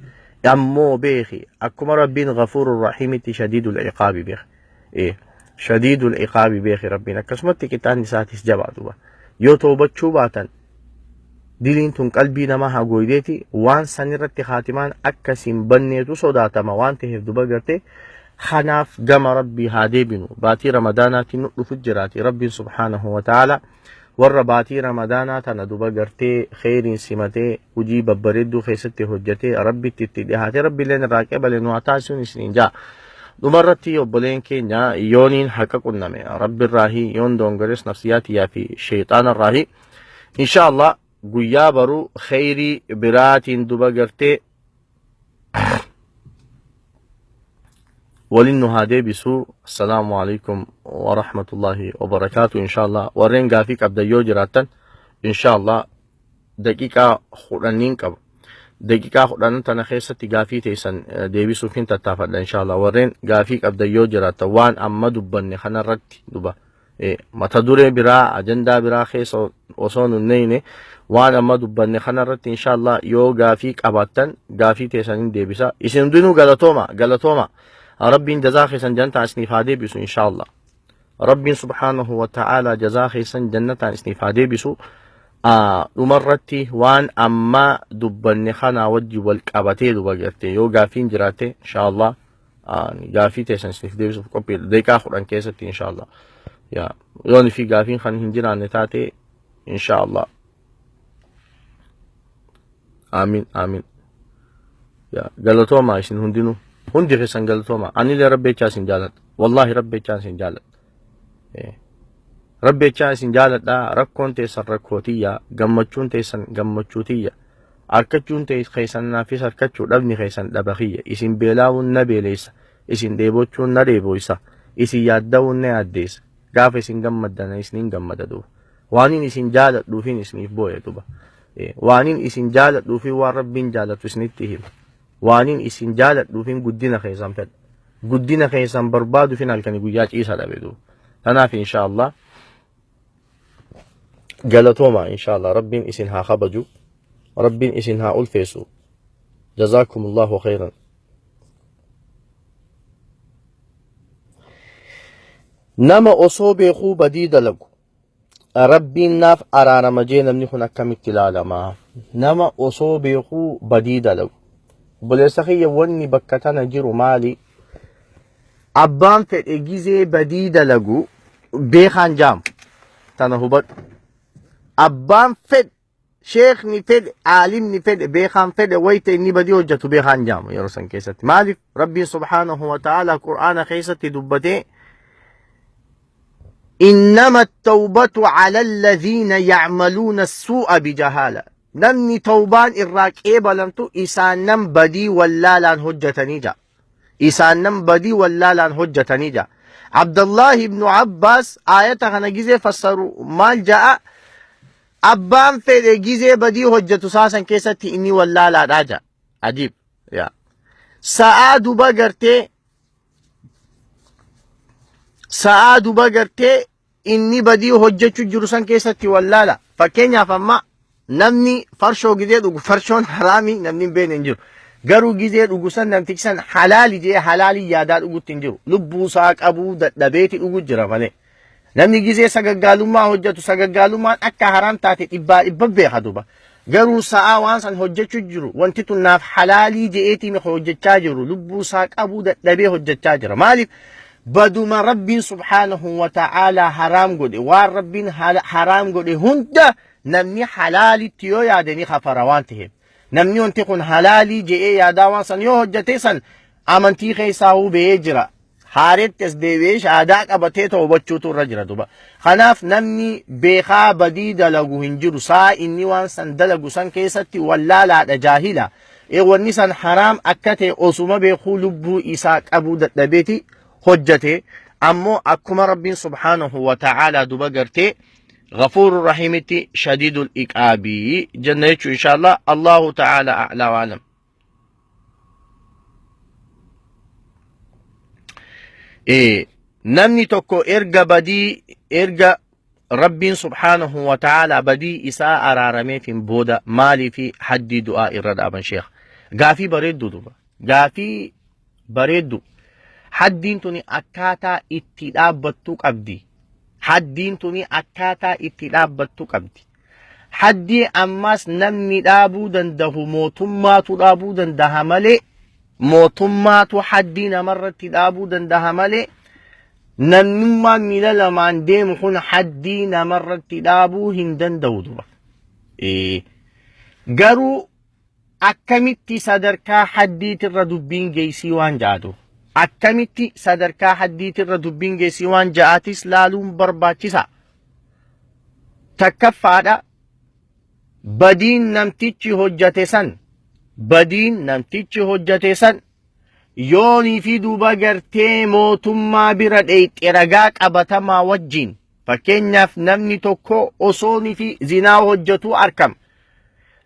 Ammoo beeki akkuma Rabbiin ghafuurur rahiimitti shadiidul iqaabi beeki. Shadiidul iqaabi beeki Rabbiin akkasumatti qixaanni isaatis jabaa duuba. Yoo toobachuu baatan diliin tun qalbii namaa hagooydeeti waan sanirratti haatimaan akka siin banneetu sodaatama waan ta'eef duba gartee kanaaf gama Rabbii haa deebinu baatii Ramadaanaatiin nu dhufu jiraati Rabbiin subhaanahu wa ta'ala warra baatii Ramadaanaa tana duba gartee kheyriin simatee hujii babbareedduu keessatti hojjetee Rabbitti itti dhihaatee Rabbiilleen irraa qebale nu haa taasisuun isiniin jaa. Dhumarratti obboleen keenya yooniin haqa qunname Rabbirraahi yoon doongares nafsiyaa tiyyaa fi sheexaanarraahi insha Allah guyyaa baruu kheyrii biraatiin duba gartee waliin nu haa deebisu. Assalaamu alaikum wa rahmatullahi wa barakaatu. Inshallah warreen gaafii qabdan yoo jiraattan inshallah daqiiqaa 10 qaba. Daqiiqaa 10 tana keessatti gaafii teessan deebisuuf hin tattaafadha inshallah. Warreen gaafii qabdan yoo jiraattan waan amma dubbanne kanarratti duba mata duree biraa ajandaa biraa keessa osoo nun neeyne waan amma dubbanne kanarratti inshallah yoo gaafii qabaattan gaafii teessan hin deebisa. Isin hundinuu galatooma galatooma. Rabbiin jazaa keessan jannataan isiniif haa deebisu inshallah. Rabbiin subhaanahu wa ta'ala jazaa keessan jannataan isiniif haa deebisu. Dhumarratti waan amma dubbanne kanaa wajji wal qabatee duba garte yoo gaafiin jiraatte inshallah gaafii teessan isiniif deebisuuf qophiidha. Daqiiqaa 10 keessatti inshallah. Yaa yoon fi gaafiin kan hin jiraanne taate inshallah. Amiin amiin. Yaa galatoomaa isin hundinuu hundi keessan galatoomaa anillee rabbeechaa isin jaaladha wallaahi rabbeechaa isin jaaladha. Rabbeechaa isin jaaladha rakkoon teessan rakkootiyya gammachuun teessan gammachuutiyya harkachuun keessan naafis harkachuu dhabni keessan dhaba kiyya isin beelaa'uun na beeleessa isin dheebochuun na dheeboysa isin yaadda'uun na yaaddeessa gaafa isin gammaddan isiniin gammada duuba waaniin isin jaaladhuufiin isiniif booya duuba. Waaniin isin jaaladhuufi waan Rabbiin jaalatu isinitti hima. Waaniin isin jaaladhuufiin guddina keessan fedha. Guddina keessan barbaaduufin halkanii guyyaa ciisa dhabe duuba. Kanaaf inshaallah galatooma inshaallah Rabbiin isin haa kabaju. Rabbiin isin haa ulfeessu. Jazaakumullahu khairan. Nama osoo beekuu badii dalagu Rabbiin naaf araarama jee namni kun akkamitti ilaalama? Nama osoo beekuu badii dalagu. Obboleessa kiyya wanni bakka tana jiru maali? Abbaan fedhe gizee badii dalagu beekaan jaamu. Tana hubadhu. Abbaan fedhe sheekni fedhe aalimni fedhe beekaan fedhe wayita inni badii hojjetu beekaan jaamu yeroo san keessatti. Maaliif? Rabbiin subhaanahu wa ta'ala Qur'aana keessatti dubbatee إنما التوبة على الذين يعملون السوء بجهالة namni tawbaan irraa qeebalamtu isaanan badii wallaalaan hojjetanii jaa isaanan badii wallaalaan hojjetanii jaa Abdallah ibnu Abbaas aayata kana gizee fassaru maal ja'a abbaan fedhe gizee badii hojjetu saasan keessatti inni wallaalaadhaa ja'a ajiib yaa sa'aa duba gartee sa'aa duba gartee inni badii hojjechuu jiru san keessatti wallaala. Fakkeenyaaf amma namni farshoo gizee dhugu farshoon haraamii namni hin beekne hin jiru. Garuu gizee dhugu san namtichi san halaali jee halaalii yaadaa dhugutti hin jiru. Lubbuu isaa qabuu dadhabeeti dhugu jira malee. Namni gizee sagaggaalummaa hojjetu sagaggaalummaan akka haraam taate dhibbaa dhibba beeka duba. Garuu sa'aa waan san hojjechuu jiru wanti tun naaf halaalii je'eetii miti hojjechaa jiru lubbuu isaa qabuu dadhabee hojjechaa jira. Maaliif? Baduma Rabbiin subhaanahu wa ta'aalaa haraam godhe waan Rabbiin haraam godhe hunda namni halaalitti yoo yaade ni kafara waan ta'eef. Namni wanti kun halaalii je'ee yaadaa waan san yoo hojjete san amantii keessaa hubee jira. Haaretti as deebi'ee shahaadaa qabatee toobachuutu irra jira duba. Kanaaf namni beekaa badii dalagu hin jiru. Saa inni waan san dalagu san keessatti wallaalaadha jaahila. Wanni san haraam akka ta'e osuma beekuu lubbuu isaa qabuu dadhabeeti hojjate. Ammoo akkuma Rabbiin subhaanahu wa ta'aalaa duba gartee غفور رحيمتي شديد الإقاب جنة إن شاء الله الله تعالى أعلى وأعلم. Namni tokko erga badii erga Rabbiin subhaanahu wa ta'ala badii isaa araarameefin booda maaliifi haddii du'aa irra dhaaban sheekh? Gaafii bareeddu duba. Gaafii bareeddu. Haddiin tuni akkaataa itti dhaabbattu qabdi. Haddiin tuni akkaataa itti dhaabbattu qabdi. Haddii ammas namni dhaabuu danda'u mootummaatu dhaabuu danda'a malee mootummaatu haddii namarratti dhaabuu danda'a malee namnummaan miila lamaan deemu kun haddii namarratti dhaabuu hin danda'u duba. Garuu akkamitti sadarkaa haddiitirra dubbiin geessii waan ja'atu akkamitti sadarkaa haddiitirra dubbiin geessii waan ja'atis laaluun barbaachisa. Takkaffaadha badiin namtichi hojjate san badiin namtichi hojjate san yoonii fi duuba gartee mootummaa bira dheeyxe ragaa qabatamaa wajjin fakkeenyaaf namni tokko osoonii fi zinaa hojjetu arkama.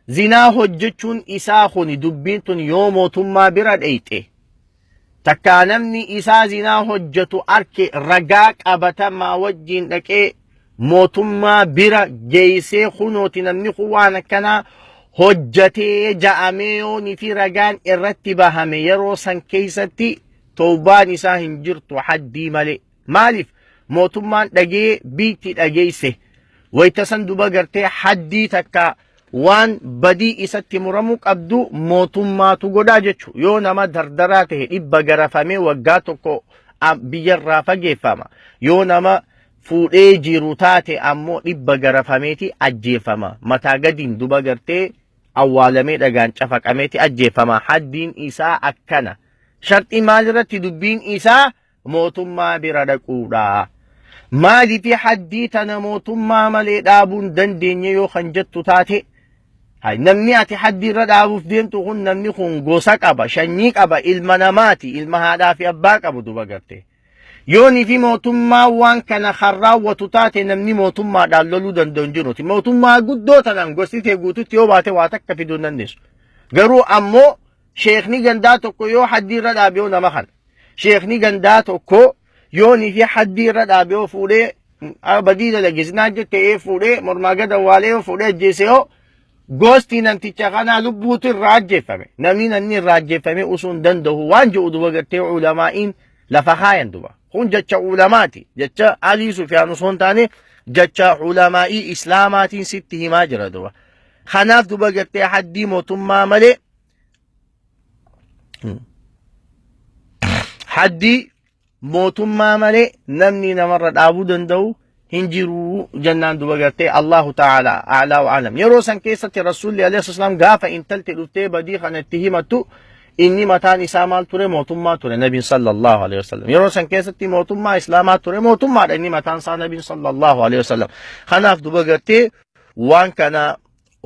Zinaa hojjechuun isaa kuni dubbiin tun yoo mootummaa bira dheeyxe takkaa namni isaa zinaa hojjetu arke ragaa qabatamaa wajjin dhaqee mootummaa bira geessee kunooti namni kun waan akkanaa hojjetee ja'amee yoonii fi ragaan irratti bahame yeroo san keessatti toobaan isaa hin jirtu haddii malee. Maaliif mootummaan dhagee biitti dhageesse wayita san duba gartee haddii takka waan badii isatti muramuu qabdu mootummaatu godhaa jechu. Yoo nama dardaraa ta'e dhibba garafamee waggaa tokko biyyarraa fageeffama. Yoo nama fuudhee jiru taate ammoo dhibba garafameeti ajjeefama. Mataa gadiin duba gartee awwaalamee dhagaan cafaqameeti ajjeefama. Haddiin isaa akkana. Sharxii maalirratti dubbiin isaa mootummaa bira dhaquudha. Maaliif haddii tana mootummaa malee dhaabuun dandeenye yoo kan jettu taate namni ati haddii irra dhaabuuf deemtu kun namni kun gosa qaba, shanyii qaba, ilma namaati, ilma haadhaa fi abbaa qabu duba gartee. Yoonii fi mootummaa waan kana kan raawwatu taate namni mootummaadhaan loluu danda'u hin jiruti. Mootummaa guddoo tanaan gosti ta'e guututti yoo baate waa takka fiduu hin dandeessu. Garuu ammoo sheekni gandaa tokko yoo haddii irra dhaabe yoo nama kana. Sheekni gandaa tokko yoonii fi haddii irra dhaabe yoo fuudhee badii dalage zinaa jettee fuudhee mormaa gad awwaalee yoo fuudhee ajjeese yoo gosti namticha kanaa lubbuutu irraa ajjeeffame. Namni irraa ajjeeffame osoo hin danda'u waan jedhu duba gartee ulamaa'iin lafa kaayan duba. Kun jecha ulamaati. Jecha Alii Sufyaan osoo hin taane jecha ulamaa'ii Islaamaatiin sitti himaa jira duba. Kanaaf duba gartee haddii mootummaa malee haddii mootummaa malee namni namarra dhaabuu danda'u hin jiru jennaan duba gartee Allahu ta'ala a'laa wa alam. Yeroo san keessatti Rasuulli alayhi salaam gaafa intalti dhuftee badii kana itti himattu inni mataan isaa maal ture mootummaa ture nabiin sallallahu alayhi wasallam. Yeroo san keessatti mootummaa islaamaa ture mootummaadha inni mataan isaa nabiin sallallahu alayhi wasallam. Kanaaf duba gartee waan kana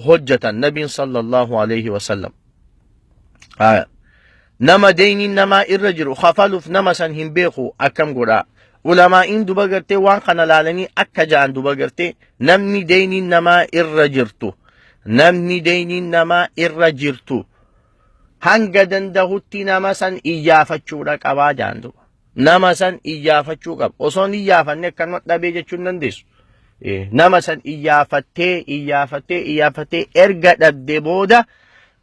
hojjetan nabiin sallallahu alayhi wasallam. Nama deyniin namaa irra jiru kafaluuf nama san hin beeku akkam godhaa? Ulamaa'iin duba gartee waan kana laalanii akka ja'an duba gartee namni deyniin namaa irra jirtu namni deyniin namaa irra jirtu hanga dandahutti nama san iyyaafachuudha qabaa ja'an duba. Nama san iyyaafachuu qaba. Osoo hin iyyaafanne akkanuma dhabee jechuu hin dandeessu. Nama san iyyaafattee iyyaafattee iyyaafattee erga dhabde booda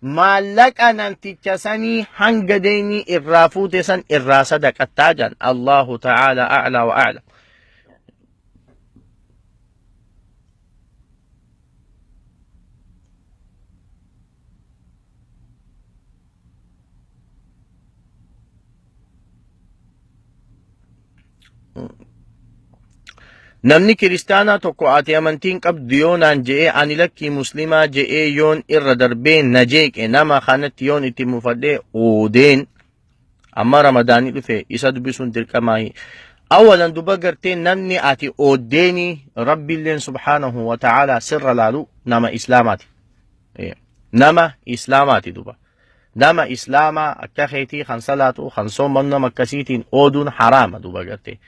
Maallaqa namticha sanii hanga deynii irraa fuute san irraa sadaqattaa jedhan. Allahu ta'ala a'laa wa a'lam. Namni kiristaanaa tokko ati amantiin qabdu yoo naan je'ee ani lakkii muslimaa je'ee yoon irra darbee na jeeqe nama kanatti yoon itti mufadhee oodeen amma ramadaanii dhufe isa dubbisuun dirqamaahi. Awalan duba gartee namni ati ooddeeni rabbiilleen subhaanahu wa ta'aalaa sirra laalu nama islaamaati. Nama islaamaati duba. Nama islaamaa akka keetii kan salaatu kan sooman nama akkasiitiin ooduun haraama duuba gartee.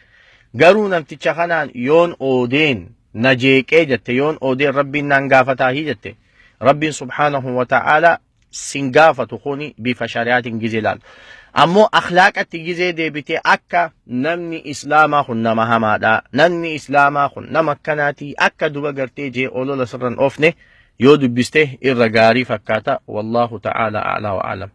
Garuu namticha kanaan yoon oodeen na jeeqee jette yoon oodeen rabbiin naan gaafataahi jette rabbiin subhaanahu wa ta'aalaa sin gaafatu kuni bifa shari'aatiin gizee laalu. Ammoo akhlaaqatti gizee deebitee akka namni islaamaa kun nama hamaadha namni islaamaa kun nama akkanaatii akka duba gartee jee olola sirran oofne yoo dubbiste irra gaarii fakkaata wallaahu ta'ala a'laa wa a'lam.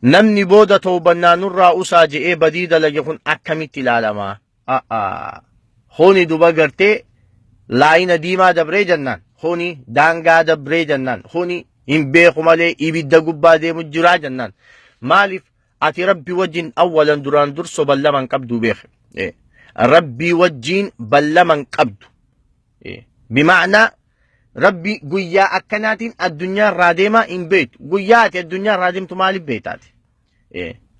Namni booda toobannaa nurraa usaa je'ee badii dalage kun akkamitti ilaalama? A'aa. Kuni duba gartee laayina diimaa dabree jennaan. Kuni daangaa dabree jennaan. Kuni hin beeku malee ibidda gubbaa deemu jiraa jennaan. Maaliif ati rabbi wajjin awwalan duraan durso ballama hin qabdu beek. Rabbii wajjin ballama hin qabdu. Bima'naa rabbi guyyaa akkanaatiin addunyaa irraa deemaa hin beektu. Guyyaa ati addunyaa irraa deemtu maaliif beektaati?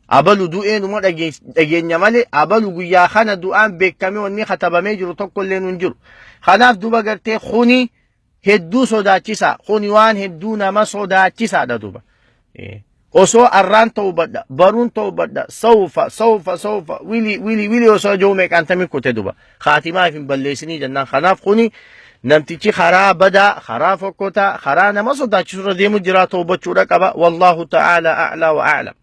Abalu du'ee numa dhageenya malee abalu guyyaa kana du'aan beekamee wanni katabamee jiru tokko illee hin jiru. Kanaaf duba gartee kuni hedduu sodaachisaa kuni waan hedduu nama sodaachisaadha duba. Osoo arraan ta'uu badha baruun ta'uu badha sawfa sawfa sawfa wili wili wili osoo jiru meeqaan tamii kute duba. Kaatimaa hin balleessinii jennaan kanaaf kuni namtichi karaa badaa karaa fokkotaa karaa nama sodaachisu irra deemu jira toobachuudha qaba wallaahu ta'ala a'laa wa a'lam.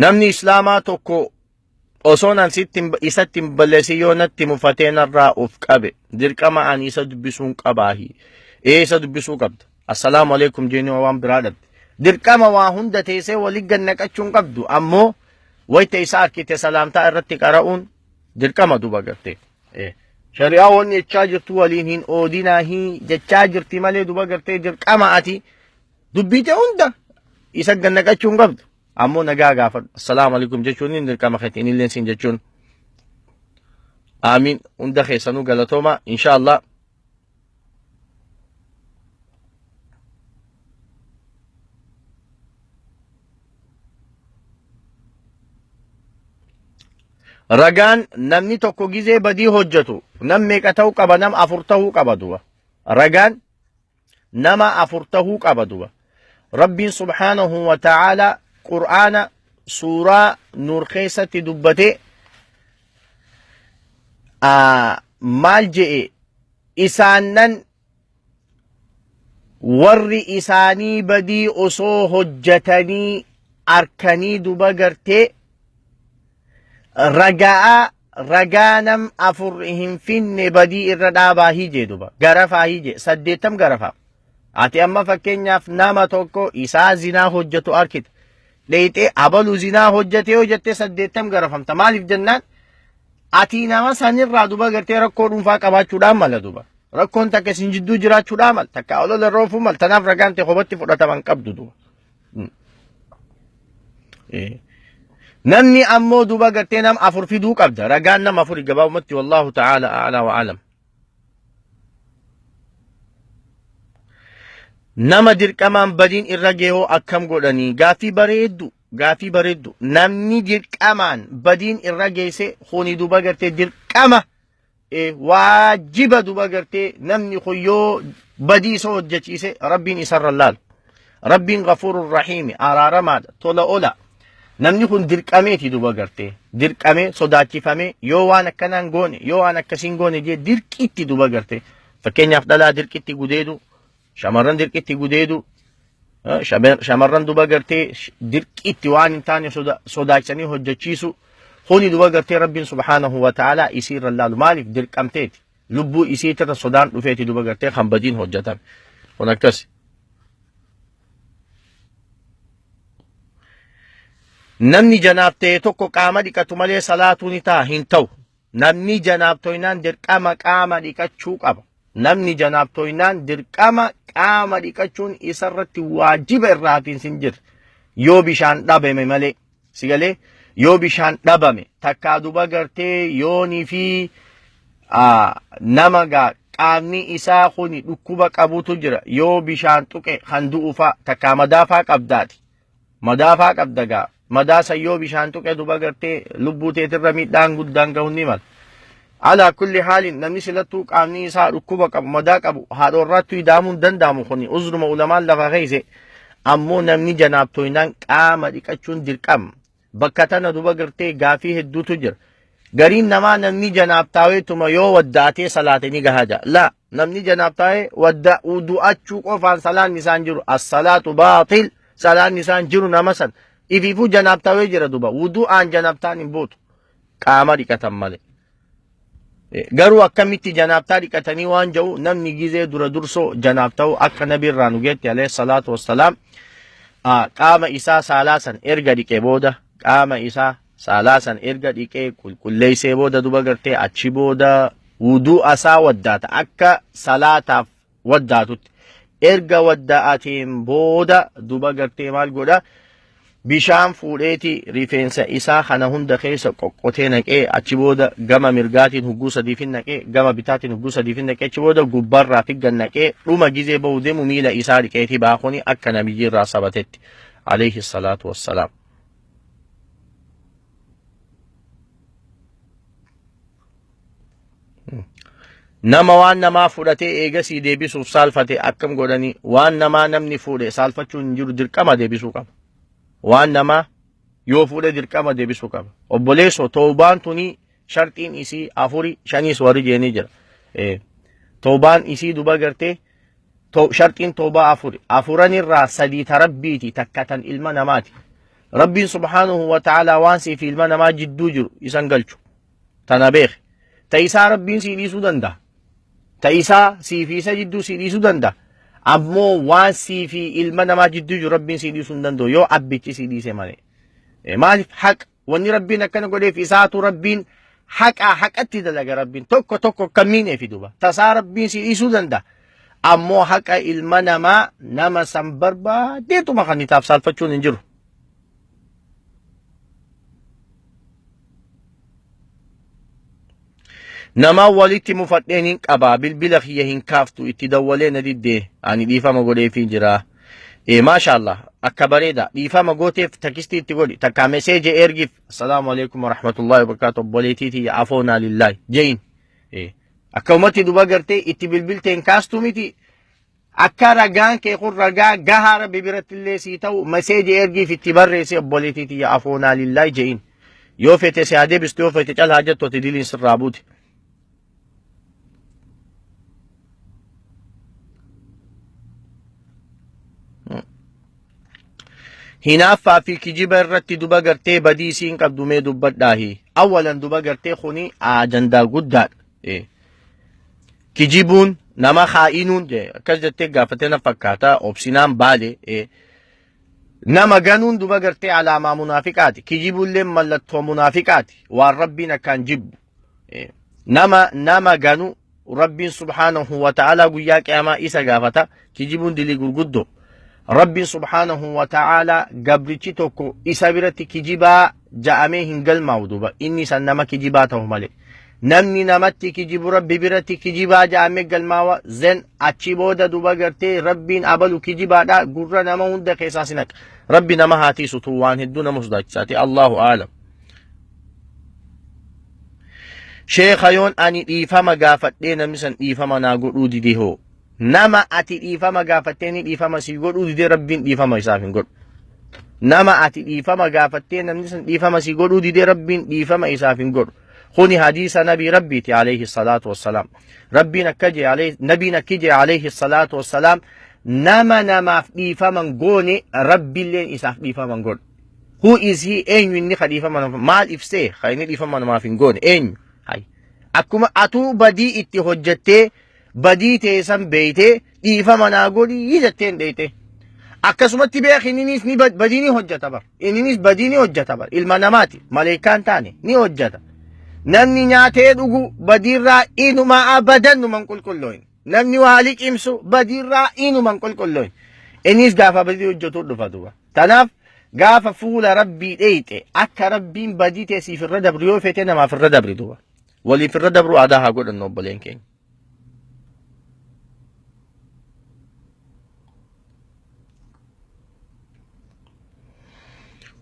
Namni islaamaa tokko osoon an sitti isatti hin balleessin yoo natti mufatee narraa of qabe dirqama ani isa dubbisuun qabaahi. Ee isa dubbisuu qabda. Assalaamu alaikum jeenii waan biraa dhabde. Dirqama waa hunda teessee walii gad naqachuu hin qabdu ammoo wayta isa arkite salaamtaa irratti qara'uun dirqama duba gartee. Shari'aa wanni jechaa jirtu waliin hin oodinaahi jechaa jirti malee duba gartee dirqama ati dubbiite hunda isa gad naqachuu hin qabdu. Ammoo nagaa gaafadhu. Assalaamu alaikum jechuun inni dirqama keeti inni illee siin jechuun. Aamiin hunda keessanuu galatooma inshaallah. Ragaan namni tokko gizee badii hojjetu nam meeqa ta'uu qaba nam afur ta'uu qaba duba. Ragaan nama afur tahuu qaba duba. Rabbiin subhaanahu wa ta'aala Qur'aana suuraa Nuur keessatti dubbatee maal je'e isaannan warri isaanii badii osoo hojjatanii arkanii duba gartee raga'aa ragaa nam afur hin finne badii irra dhaabaa hijee duba garafaa hijee saddeettam garafaa ati amma fakkeenyaaf nama tokko isaa zinaa hojjetu arkita dheeyxee abalu zinaa hojjete yoo jettee saddeettam garafamta maaliif jennaan ati nama sanirraa duba gartee rakkoo dhuunfaa qabaachuudhaan mala duba rakkoon takka isin jidduu jiraachuudhaan mala takka olola roofuu mala tanaaf ragaan ta'e kophaatti fudhataman qabdu duba. Namni ammoo duba gartee nama afur fiduu qabda. Ragaan nama afuri gabaabumatti wallaahu ta'aala a'laa wa a'lam. Nama dirqamaan badiin irra gahoo akkam godhanii gaaffii bareeddu gaaffii bareeddu namni dirqamaan badiin irra geesse kuni duba gartee dirqama waajiba duba gartee namni kun yoo badii isa hojjechiise rabbiin isarra laalu. Rabbiin gafuurun rahiimi araaramaadha tola ola. Namni kun dirqameeti duba gartee dirqamee sodaachifamee yoo waan akkanaan goone yoo waan akkasiin goone jee dirqitti duba gartee fakkeenyaaf dhalaa dirqitti gudeedu shamarran dirqitti gudeedu Shamarran duba gartee dirqiitti waan hin taane sodaachisanii hojjechiisu. Kuni duba gartee Rabbiin subhaanahu wa ta'ala isii irra laalu. Maaliif dirqamteeti? Lubbuu isiitirra sodaan dhufeeti duba gartee kan badiin hojjetame. Kun akkasi. Namni janaaf ta'e tokko qaama dhiqatu malee salaatuu ni ta'a hin ta'u. Namni janaaf toynaan dirqama qaama dhiqachuu qaba. Namni janaaf toynaan dirqama qaama dhiqachuun isarratti waajiba irraa hafiinsi hin jirre. Yoo bishaan dhabame malee. Sigalee yoo bishaan dhabame takkaa duba gartee yoonii fi nama gaa qaamni isaa kuni dhukkuba qabutu jira. Yoo bishaan tuqe kan du'u fa'a takkaa madaafaa qabdaati. Madaafaa qabda gaa. Madaa san yoo bishaan tuqe duba gartee lubbuu teetirra miidhaan guddaan gahuun ni mala. Alaa kulli haalin namni silattuu qaamni isaa dhukkuba qabu madaa qabu haadha warraattuu ida'amuu hin danda'amu kuni uzruma ulamaan lafa keesse. Ammoo namni janaab toynaan qaama dhiqachuun dirqama. Bakka tana duba gartee gaafii hedduutu jira. Gariin namaa namni janaab taa'eetuma yoo waddaatee salaate ni gahaa jira. Laa namni janaab taa'ee wadda du'achuu qofaan salaan isaan jiru. As-salaatu baaxil salaan isaan jiru nama san. Ifiifuu janaab taa'ee jira duba. Wudu'aan janaab ta'an hin buutu. Qaama dhiqatan malee. Garuu akkamitti janaabtaa dhiqatanii waan jedhu namni gizee dura dursoo janaab ta'u akka nabi irraa nu geette alayhi salaatu wassalaam qaama isaa saalaa san erga dhiqee booda qaama isaa saalaa san erga dhiqee qulqulleessee booda duba gartee achi booda wudu'a isaa waddaata akka salaataaf waddaatutti erga wadda'ateen booda duba gartee maal godha bishaan fuudheeti rifeensa isaa kana hunda keessa qoqqotee naqee achi booda gama mirgaatiin hugguu sadiifin naqee gama bitaatiin hugguu sadiifin naqee achi booda gubbaarraa figgan naqee dhuma gizee bahu deemu miila isaa dhiqeetii baakuni akka nabiyyi irraa sabatetti alayhi salaatu wassalaam. Nama waan namaa fudhatee eegasii deebisuuf saalfate akkam godhanii? Waan namaa namni fuudhe saalfachuun hin jiru, dirqama deebisuu qaba. Waan namaa yoo fuudhe dirqama deebisuu qaba. Obboleessoo, toobaan tuni sharxiin isii afuri shaniis warri jeenii jira. Toobaan isii duba gartee sharxiin toobaa afuri. Afuranirraa sadii ta rabbiiti, takka tan ilma namaati. Rabbiin subhaanahu wa ta'aalaa waan siif ilma namaa jidduu jiru isan galchu. Tana beeki. Ta isaa Rabbiin sii dhiisuu danda'a. Ta isaa sii fi isa jidduu sii dhiisuu danda'a. Ammoo waan sii fi ilma namaa jidduu jiru Rabbiin sii dhiisuu hin danda'u yoo abbichi sii dhiise malee. Maaliif haqa wanni Rabbiin akkana godheef isaatu Rabbiin haqaa haqatti dalaga Rabbiin tokko tokko kan miineefi duba. Tasaa Rabbiin sii dhiisuu danda'a. Ammoo haqa ilma namaa nama san barbaadeetuma kan itaaf saalfachuun hin jiru. Nama walitti mufadheen hin qabaa bilbila kiyya hin kaaftu itti dawwalee na diddee ani dhiifama godheefii jira. Maashaallah akka bareeda dhiifama gooteef takistii itti godhi takkaa meseeje ergiif assalaamu alaikum warahmatullahi wabarakaatu obboleetii tiyya afoonaa lillaahi jein. Akka ummatti duba gartee itti bilbilteen kaastuu miti. Akka ragaan kee kun ragaa gahaa rabbi biratti illee sii ta'u meseeji ergiif itti barreessi obboleettii tiyya afoonaa lillaahi je'in. Yoo fete si haa deebistu yoo fete calhaa jettu ati diliin sirraa buute. Hinaaffaa fi kijiba irratti duba gartee badii isiin qabdu mee dubbadhaahi. Awwalan duba gartee kuni ajandaa guddaadha. Kijibuun nama kaa'inuun akkas jettee gaafatee na fakkaata obsinaan baale. Nama ganuun duba gartee alaamaa munaafiqaati. Kijibuullee mallattoo munaafiqaati. Waan rabbiin akkaan jibbu. Nama ganu rabbiin subhaanahu wa ta'aalaa guyyaa qiyaamaa isa gaafata. Kijibuun dilii gurguddoo. Rabbiin subhaanahu wa ta'aalaa gabrichi tokko isa biratti kijibaa ja'amee hin galmaa'u duuba. Inni san nama kijibaa ta'u malee. Namni namatti kijibu rabbi biratti kijibaa ja'amee galmaawa. Zen achi booda duuba gartee rabbiin abalu kijibaadha gurra nama hunda keessaa si naqa. Rabbi nama haa tiisu tun waan hedduu nama sodaachisaati. Allahu aalam. Sheekha yoon ani dhiifama gaafadhee namni san dhiifama naa godhuu dide hoo? Nama ati dhiifama gaafattee ni dhiifama sii godhuu dide rabbiin dhiifama isaaf hin godhu. Nama ati dhiifama gaafattee namni san dhiifama sii godhuu dide rabbiin dhiifama isaaf hin godhu. Kuni hadiisa nabii rabbiiti alayhi salaatu wassalaam. Rabbiin akka jee nabiin akki jee alayhi salaatu wassalaam. Nama namaaf dhiifaman goone Rabbiilleen isaaf dhiifaman godhu. Who is he? Eenyu inni ka dhiifama namaaf maal ibsee ka inni dhiifama namaaf hin goone eenyu? Hay. Akkuma atuu badii itti hojjettee badii teessan beeytee dhiifama naa godhii jettee hin dheeyte. Akkasumatti beeki inninis ni badii ni hojjeta bar. Inninis badii ni hojjeta bar. Ilma namaati. Maleekaan taane ni hojjeta. Namni nyaatee dhugu badiirraa inuma abadan numan qulqullooyin. Namni waa liqimsu badiirraa inuma hin qulqullooyin. Innis gaafa badii hojjetu dhufa duba. Tanaaf gaafa fuula Rabbii dheeyxe akka Rabbiin badii tee siif irra dabru yoo feete namaaf irra dabri duba. Waliif irra dabru aadaa haa godhannu obboleen keenya.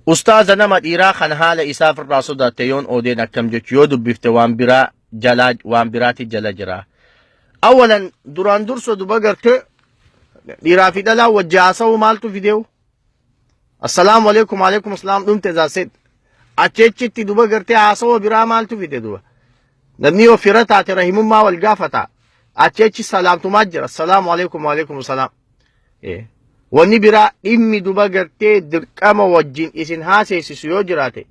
Ustaaza nama dhiiraa kan haala isaa ofirraa sodaatte yoon oodeen akkam jechu yoo dubbifte waan biraa jalaa waan biraati jala jira. Awalan duraan dursa duba gartee dhiiraa fi dhalaa wajji haasa'uu maaltu fideewu? Assalaamu alaikum alaikum assalaam dhumte zaaseet. Achi achitti duba gartee haasawa biraa maaltu fide duba? Namni yoo fira taate rahimummaa wal gaafata. Achi achi salaamtumaa jira. Assalaamu alaikum alaikum assalaam. Wanni biraa dhimmi duba gartee dirqama wajjin isin haaseessisu yoo jiraate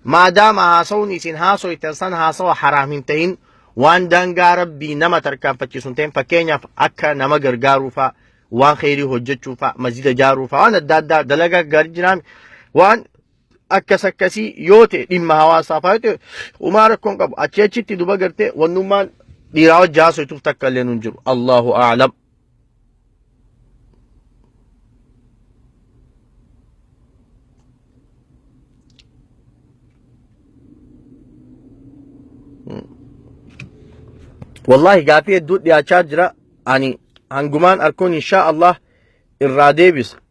maadaama haasawni isin haasoytan san haasawa haraam hin ta'in waan daangaa rabbii nama tarkaanfachiisu hin ta'in fakkeenyaaf akka nama gargaaruufaa waan kheyrii hojjechuufaa masjida ijaaruufaa waan adda addaa dalagaa gaarii jiraame waan akkas akkasii yoo ta'e dhimma hawaasaa fa'aa yoo ta'e homaa rakkoon qabu achi achitti duba gartee wannummaan dhiiraa wajji haasoytuuf takka illee nun jiru Allahu a'lam. Wallahi gaafii hedduu dhiyaachaa jira. Ani hangumaan arkuun inshaa Allah irraa deebisa.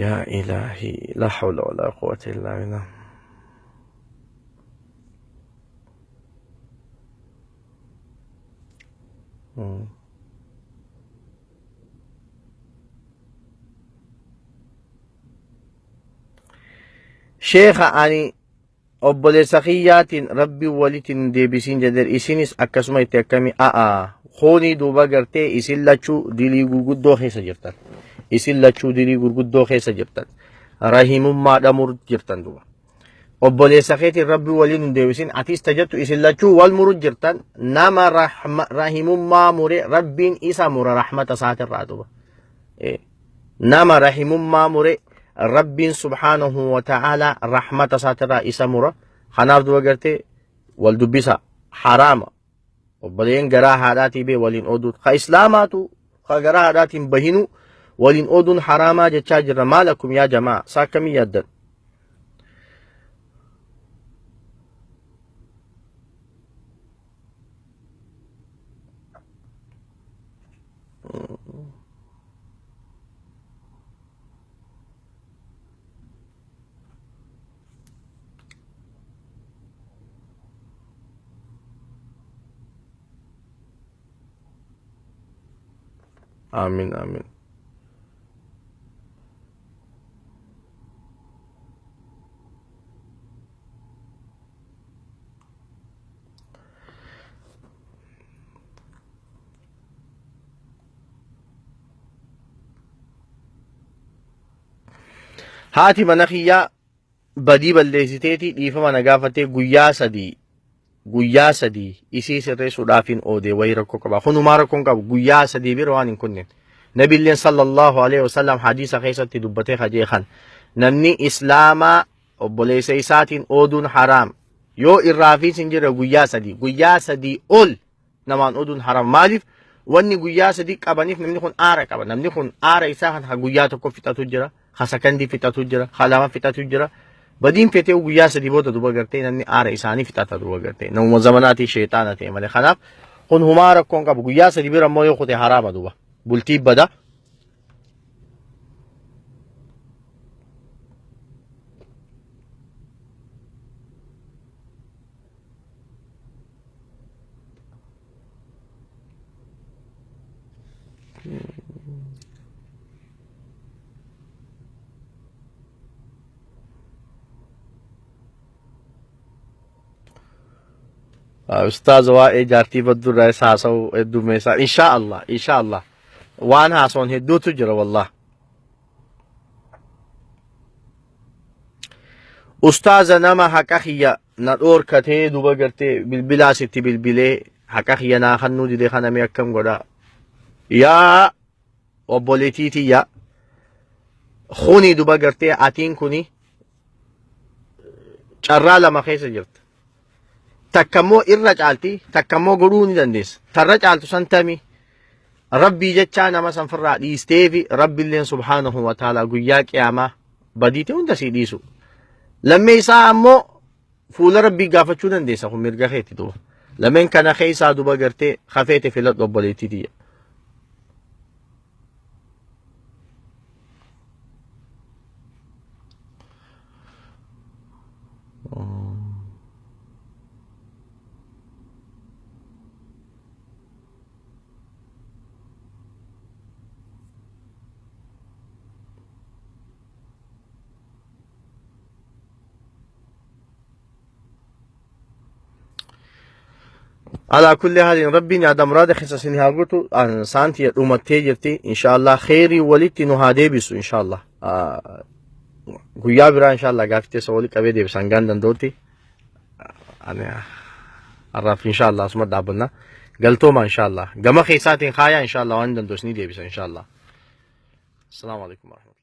Yaa ilaahi la hawla wala quwwata illaa billah. Sheekha ani obboleessa kiyyaatiin rabbi walitti hin deebisiin jedheer isinis akkasuma itti akkami a'a koonii duuba gartee isin lachuu dilii gurguddoo keessa jirtan isin lachuu dilii gurguddoo keessa jirtan rahimummaa dhamur jirtan duuba obboleessa keetiin rabbi waliin hin deebisin atis tajattu isin lachuu wal muru jirtan nama rahimummaa mure rabbiin isa mura rahmata isaatirraa duuba Nama rahimummaa mure Rabbiin subhaanahu wa ta'aalaa rahmata isaatirraa isa mura. Kanaaf duba gartee wal dubbisa haraama. Obboleen garaa haadhaatii bee waliin oduun ka islaamaatu ka garaa haadhaatiin bahinu waliin oduun haraamaa jechaa jirra. Maal akkum yaa jamaa isaa akkamii yaaddan? Amiin amiin. Haati mana kiyyaa badii balleessiteeti dhiifama na gaafattee guyyaa sadii isii sirreessuudhaaf hin oodee wayii rakkoo qaba. Kunumaa rakkoon qabu guyyaa 3 bira waan hin kunnen. Nabiilleen sallallahu alaihi wasallam hadiisa keessatti dubbatee kajee kan namni islaamaa obboleessa isaatiin ooduun haraam yoo irraa fi hin jirre guyyaa 3 guyyaa 3 ol namaan oduun haram maaliif wanni guyyaa 3 qabaniif namni kun aara qaba namni kun aara isaa kan guyyaa 1 fixatu jira ha sakandii fixatu jira ha 2 fixatu jira badiin fetee guyyaa 3 booda duba gartee namni aara isaanii fixata duba gartee namuma zamanaatii sheexaana ta'e malee kanaaf kun humaa rakkoon qabu guyyaa 3 bira immoo yoo kute haraama duba bultii bada. Ustaaza, waa'ee jaartii badduu irraa isa haasa'u heddummeessaa. Inshaa Allah, inshaa Allah. Waan haasa'uun hedduutu jira wallah. Ustaaza, nama haqa kiyya na dhoorkatee duba gartee bilbilaa sitti bilbilee haqa kiyya naa kannuu dide kana mee akkam godhaa? Yaa obboleettii tiyya, kuni duba gartee atiin kuni carraa lama keessa jirta. Takka immoo irra caalti, takka immoo godhuu ni dandeessa. Tarra caaltu san tami Rabbii jechaa nama san firraa dhiisteefi Rabbiilleen subhaanahu wa ta'ala guyyaa qiyaamaa badiite hunda sii dhiisu. Lammee isaa ammoo fuula Rabbii gaafachuu dandeessa, kun mirga keetti duba. Lameen kana keessaa duba gartee hafeete filadhu, obboleettii tiyya. Alaa kulli haalin, Rabbiin yaada muraada keessa isin haa guutu. Saanti dhumattee jirti. Inshaallah kheyrii walitti nu haa deebisu inshaallah. Guyyaa biraa inshaallah gaaffii teessa walitti qabee deebisan gaan danda'utti. Ani har'aaf inshaallah asuma dhaabbanna. Galtooma inshaallah. Gama keessaatiin kaayaa, inshaallah waan danda'u isinii deebisa inshaallah. Assalaamu alaikum warahmatullahi.